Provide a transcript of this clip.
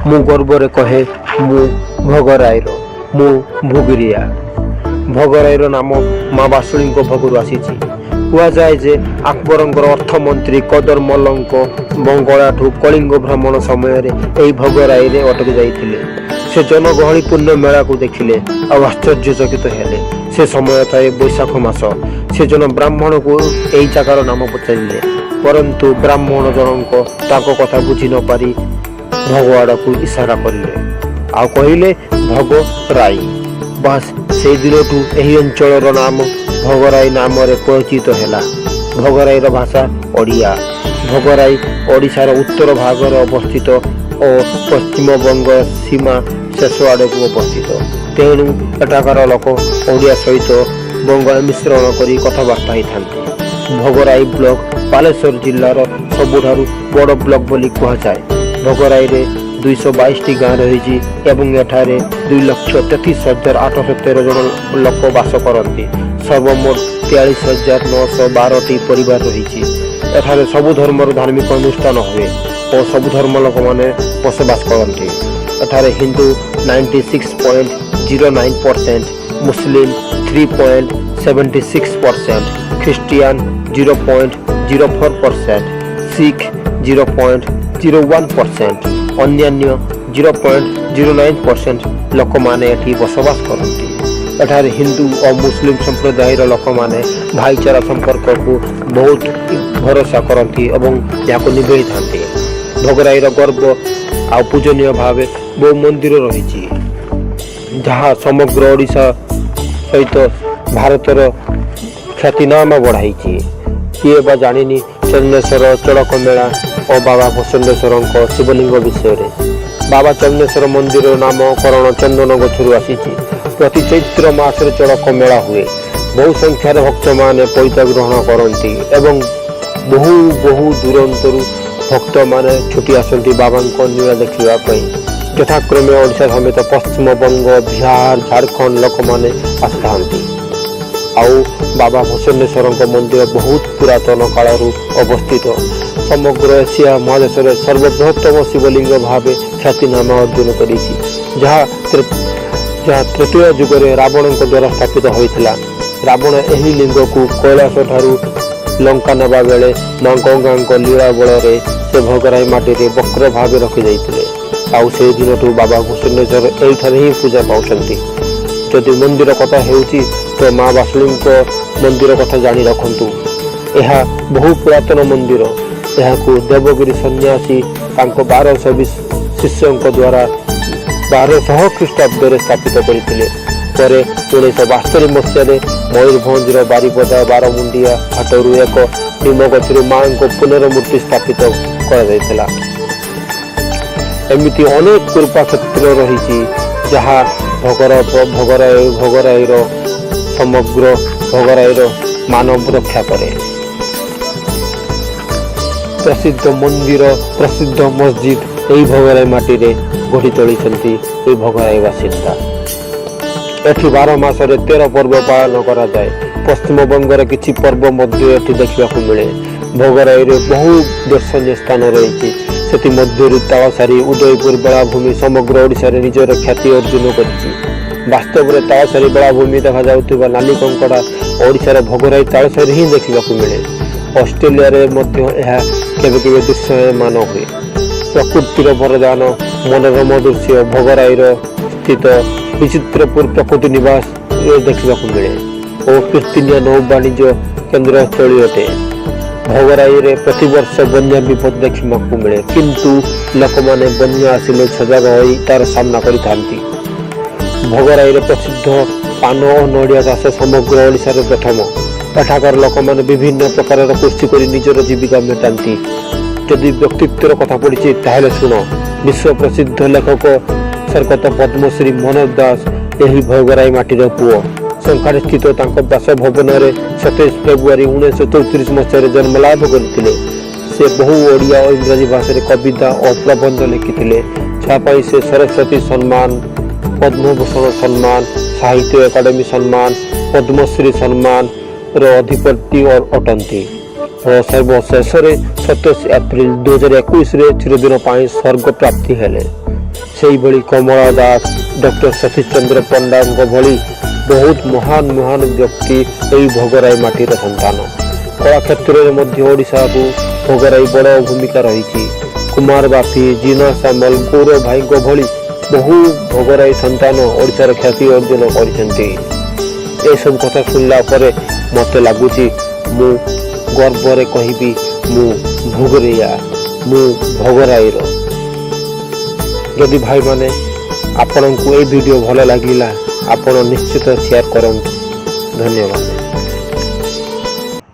ମୁଁ ଗର୍ବରେ କହେ, ମୁଁ ଭୋଗରାଇର, ମୁଁ ଭୁଗିରିଆ। ଭୋଗରାଇର ନାମ ମା ବାସୁଳୀଙ୍କ ଭୋଗରୁ ଆସିଛି। କୁହାଯାଏ ଯେ ଆକବରଙ୍କର ଅର୍ଥମନ୍ତ୍ରୀ କଦର ମଲ୍ଲଙ୍କ ବଙ୍ଗଳାଠୁ କଳିଙ୍ଗ ଭ୍ରମଣ ସମୟରେ ଏହି ଭୋଗରାଇରେ ଅଟକି ଯାଇଥିଲେ। ସେ ଜନଗହଳିପୂର୍ଣ୍ଣ ମେଳାକୁ ଦେଖିଲେ ଆଉ ଆଶ୍ଚର୍ଯ୍ୟଚକିତ ହେଲେ। ସେ ସମୟ ଥାଏ ବୈଶାଖ ମାସ। ସେ ଜଣେ ବ୍ରାହ୍ମଣକୁ ଏହି ଜାଗାର ନାମ ପଚାରିଲେ, ପରନ୍ତୁ ବ୍ରାହ୍ମଣ ଜଣଙ୍କ ତାଙ୍କ କଥା ବୁଝି ନପାରି ଭୋଗ ଆଡ଼କୁ ଇସାରା କରିଲେ ଆଉ କହିଲେ, "ଭୋଗ ରାଇ।" ବାସ୍, ସେଇ ଦିନଠୁ ଏହି ଅଞ୍ଚଳର ନାମ ଭୋଗରାଇ ନାମରେ ପରିଚିତ ହେଲା। ଭୋଗରାଇର ଭାଷା ଓଡ଼ିଆ। ଭୋଗରାଇ ଓଡ଼ିଶାର ଉତ୍ତର ଭାଗରେ ଅବସ୍ଥିତ ଓ ପଶ୍ଚିମବଙ୍ଗ ସୀମା ଶେଷ ଆଡ଼କୁ ଅବସ୍ଥିତ। ତେଣୁ ଏଠାକାର ଲୋକ ଓଡ଼ିଆ ସହିତ ବଙ୍ଗଳା ମିଶ୍ରଣ କରି କଥାବାର୍ତ୍ତା ହୋଇଥାନ୍ତି। ଭୋଗରାଇ ବ୍ଲକ ବାଲେଶ୍ୱର ଜିଲ୍ଲାର ସବୁଠାରୁ ବଡ଼ ବ୍ଲକ ବୋଲି କୁହାଯାଏ। ଭୋଗରାଇରେ 222ଟି ଗାଁ ରହିଛି ଏବଂ ଏଠାରେ 2,33,813 ଜଣ ଲୋକ ବାସ କରନ୍ତି। ସର୍ବମୋଟ 43,912ଟି ପରିବାର ରହିଛି। ଏଠାରେ ସବୁ ଧର୍ମର ଧାର୍ମିକ ଅନୁଷ୍ଠାନ ହୁଏ ଓ ସବୁ ଧର୍ମ ଲୋକମାନେ ବସବାସ କରନ୍ତି। ଏଠାରେ ହିନ୍ଦୁ 96.09%, ମୁସଲିମ 3.76%, ଖ୍ରୀଷ୍ଟିଆନ 0.04%, ଶିଖ 0.01%, ଅନ୍ୟାନ୍ୟ 0.09% ଲୋକମାନେ ଏଠି ବସବାସ କରନ୍ତି। ଏଠାରେ ହିନ୍ଦୁ ଓ ମୁସଲିମ ସମ୍ପ୍ରଦାୟର ଲୋକମାନେ ଭାଇଚାରା ସମ୍ପର୍କକୁ ବହୁତ ଭରସା କରନ୍ତି ଏବଂ ଏହାକୁ ନିଭେଇଥାନ୍ତି। ଭୋଗରାଇର ଗର୍ବ ଆଉ ପୂଜନୀୟ ଭାବେ ବହୁ ମନ୍ଦିର ରହିଛି, ଯାହା ସମଗ୍ର ଓଡ଼ିଶା ସହିତ ଭାରତର ଖ୍ୟାତିନାମା ବଢ଼ାଇଛି। କିଏ ବା ଜାଣିନି ଚନ୍ଦନେଶ୍ୱର ଚଡ଼କ ମେଳା ଓ ବାବା ଭୂଷଣ୍ଡେଶ୍ୱରଙ୍କ ଶିବଲିଙ୍ଗ ବିଷୟରେ? ବାବା ଚନ୍ଦନେଶ୍ୱର ମନ୍ଦିରର ନାମକରଣ ଚନ୍ଦନ ଗଛରୁ ଆସିଛି। ପ୍ରତି ଚୈତ୍ର ମାସରେ ଚଡ଼କ ମେଳା ହୁଏ। ବହୁ ସଂଖ୍ୟାରେ ଭକ୍ତମାନେ ପଇତା ଗ୍ରହଣ କରନ୍ତି ଏବଂ ବହୁ ବହୁ ଦୂରାନ୍ତରୁ ଭକ୍ତମାନେ ଛୁଟି ଆସନ୍ତି ବାବାଙ୍କ ଲୀଳା ଦେଖିବା ପାଇଁ। ଯଥାକ୍ରମେ ଓଡ଼ିଶା ସମେତ ପଶ୍ଚିମବଙ୍ଗ, ବିହାର, ଝାଡ଼ଖଣ୍ଡ ଲୋକମାନେ ଆସିଥାନ୍ତି। ଆଉ ବାବା ଭୂଷଣ୍ଡେଶ୍ୱରଙ୍କ ମନ୍ଦିର ବହୁତ ପୁରାତନ କାଳରୁ ଅବସ୍ଥିତ। ସମଗ୍ର ଏସିଆ ମହାଦେଶରେ ସର୍ବବୃହତ୍ତମ ଶିବଲିଙ୍ଗ ଭାବେ ଖ୍ୟାତିନାମା ଅର୍ଜନ କରିଛି, ଯାହା ତୃତୀୟ ଯୁଗରେ ରାବଣଙ୍କ ଦ୍ୱାରା ସ୍ଥାପିତ ହୋଇଥିଲା। ରାବଣ ଏହି ଲିଙ୍ଗକୁ କୈଳାସ ଠାରୁ ଲଙ୍କା ନେବା ବେଳେ ମା ଗଙ୍ଗାଙ୍କ ଲୀଳା ବଳରେ ସେ ଭୋଗରାଇ ମାଟିରେ ବକ୍ର ଭାବେ ରଖିଯାଇଥିଲେ। ଆଉ ସେହି ଦିନଠୁ ବାବା ଭୂଷଣ୍ଡେଶ୍ୱର ଏଇଠାରେ ହିଁ ପୂଜା ପାଉଛନ୍ତି। ଯଦି ମନ୍ଦିର କଥା ହେଉଛି, ତ ମା ବାସୁଳୀଙ୍କ ମନ୍ଦିର କଥା ଜାଣି ରଖନ୍ତୁ। ଏହା ବହୁ ପୁରାତନ ମନ୍ଦିର। ଏହାକୁ ଦେବଗିରି ସନ୍ନ୍ୟାସୀ ତାଙ୍କ 1200 ଶିଷ୍ୟଙ୍କ ଦ୍ୱାରା 1200 ଖ୍ରୀଷ୍ଟାବ୍ଦରେ ସ୍ଥାପିତ କରିଥିଲେ। ପରେ 1972 ମସିହାରେ ମୟୂରଭଞ୍ଜର ବାରିପଦା ବାରମୁଣ୍ଡିଆ ହାଟରୁ ଏକ ନିମ ଗଛରୁ ମାଙ୍କ ପୁନର୍ମୂର୍ତ୍ତି ସ୍ଥାପିତ କରାଯାଇଥିଲା। ଏମିତି ଅନେକ କୃପା କ୍ଷେତ୍ର ରହିଛି, ଯାହା ଭୋଗରାଇର ସମଗ୍ର ଭୋଗରାଇର ମାନବ ରକ୍ଷା କରେ। ପ୍ରସିଦ୍ଧ ମନ୍ଦିର, ପ୍ରସିଦ୍ଧ ମସଜିଦ ଏହି ଭୋଗରାଇ ମାଟିରେ ଗଢ଼ି ତୋଳିଛନ୍ତି ଏହି ଭୋଗରାଇ ବାସିନ୍ଦା। ଏଠି 12 ମାସରେ 13 ପର୍ବ ପାଳନ କରାଯାଏ। ପଶ୍ଚିମବଙ୍ଗର କିଛି ପର୍ବ ମଧ୍ୟ ଏଠି ଦେଖିବାକୁ ମିଳେ। ଭୋଗରାଇରେ ବହୁ ଦର୍ଶନୀୟ ସ୍ଥାନ ରହିଛି। ସେଥିମଧ୍ୟରୁ ତାଳସାରୀ ଉଦୟପୁର ବେଳାଭୂମି ସମଗ୍ର ଓଡ଼ିଶାରେ ନିଜର ଖ୍ୟାତି ଅର୍ଜନ କରିଛି। ବାସ୍ତବରେ ତାଳସାରୀ ବେଳାଭୂମି ଦେଖାଯାଉଥିବା ନାଲି କଙ୍କଡ଼ା ଓଡ଼ିଶାର ଭୋଗରାଇ ତାଳସାରୀ ହିଁ ଦେଖିବାକୁ ମିଳେ। ଅଷ୍ଟ୍ରେଲିଆରେ ମଧ୍ୟ ଏହା କେବେ କେବେ ଦୃଶ୍ୟମାନ ହୁଏ। ପ୍ରକୃତିର ବରଦାନ ମନୋରମ ଦୃଶ୍ୟ ଭୋଗରାଇର ସ୍ଥିତ ବିଚିତ୍ରପୁର ପ୍ରକୃତି ନିବାସରେ ଦେଖିବାକୁ ମିଳେ ଓ କୀର୍ତ୍ତିନିଆ ନୌବାଣିଜ୍ୟ କେନ୍ଦ୍ରସ୍ଥଳୀ ଅଟେ। ଭୋଗରାଇରେ ପ୍ରତିବର୍ଷ ବନ୍ୟା ବିପଦ ଦେଖିବାକୁ ମିଳେ, କିନ୍ତୁ ଲୋକମାନେ ବନ୍ୟା ଆସିଲେ ସଜାଗ ହୋଇ ତାର ସାମ୍ନା କରିଥାନ୍ତି। ଭୋଗରାଇରେ ପ୍ରସିଦ୍ଧ ପାନ ଓ ନଡ଼ିଆ ଚାଷ ସମଗ୍ର ଓଡ଼ିଶାରେ ପ୍ରଥମ। ଏଠାକାର ଲୋକମାନେ ବିଭିନ୍ନ ପ୍ରକାରର କୃଷି କରି ନିଜର ଜୀବିକା ମେଣ୍ଟାନ୍ତି। ଯଦି ବ୍ୟକ୍ତିତ୍ୱର କଥା ପଡ଼ିଛି, ତାହେଲେ ଶୁଣ। ବିଶ୍ୱ ପ୍ରସିଦ୍ଧ ଲେଖକ ସ୍ୱର୍ଗତ ପଦ୍ମଶ୍ରୀ ମନୋଜ ଦାସ ଏହି ଭୋଗରାଇ ମାଟିର ପୁଅ। ଶଙ୍ଖାରୀ ସ୍ଥିତ ତାଙ୍କ ବାସଭବନରେ 27 ଫେବୃଆରୀ 1934 ମସିହାରେ ଜନ୍ମଲାଭ କରିଥିଲେ। ସେ ବହୁ ଓଡ଼ିଆ ଓ ଇଂରାଜୀ ଭାଷାରେ କବିତା ଓ ପ୍ରବନ୍ଧ ଲେଖିଥିଲେ, ଯାହା ପାଇଁ ସେ ସରସ୍ୱତୀ ସମ୍ମାନ, ପଦ୍ମଭୂଷଣ ସମ୍ମାନ, ସାହିତ୍ୟ ଏକାଡେମୀ ସମ୍ମାନ, ପଦ୍ମଶ୍ରୀ ସମ୍ମାନର ଅଧିପତି ଅଟନ୍ତି ଓ ସର୍ବଶେଷରେ 27 ଏପ୍ରିଲ 2021ରେ ଚିରଦିନ ପାଇଁ ସ୍ୱର୍ଗ ପ୍ରାପ୍ତି ହେଲେ। ସେଇଭଳି କମଳା ଦାସ, ଡକ୍ଟର ସତୀଶ ଚନ୍ଦ୍ର ପଣ୍ଡାଙ୍କ ଭଳି ବହୁତ ମହାନ ମହାନ ବ୍ୟକ୍ତି ଏଇ ଭୋଗରାଇ ମାଟିର ସନ୍ତାନ। କଳା କ୍ଷେତ୍ରରେ ମଧ୍ୟ ଓଡ଼ିଶାକୁ ଭୋଗରାଇ ବଡ଼ ଭୂମିକା ରହିଛି। କୁମାର ବାପି, ଜିନା ସାମଲ, ଗୌରବ ଭାଇଙ୍କ ଭଳି ବହୁ ଭୋଗରାଇ ସନ୍ତାନ ଓଡ଼ିଶାର ଖ୍ୟାତି ଅର୍ଜନ କରିଛନ୍ତି। ଏସବୁ କଥା ଶୁଣିଲା ପରେ ମୋତେ ଲାଗୁଛି ମୁଁ ଗର୍ବରେ କହିବି, ମୁଁ ଭୋଗରିଆ, ମୁଁ ଭୋଗରାଇର। ଯଦି ଭାଇମାନେ ଆପଣଙ୍କୁ ଏଇ ଭିଡ଼ିଓ ଭଲ ଲାଗିଲା, ଆପଣ ନିଶ୍ଚିତ ସେୟାର କରନ୍ତୁ। ଧନ୍ୟବାଦ।